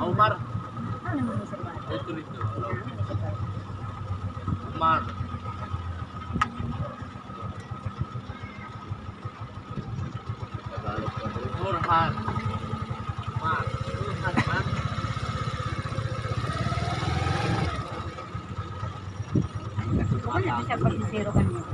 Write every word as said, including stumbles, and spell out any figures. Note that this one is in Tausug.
Umar. Ito rito. Umar. Tagalog pa rin. Orhan. Orhan. Orhan, man. Ano siya pag zero kanina?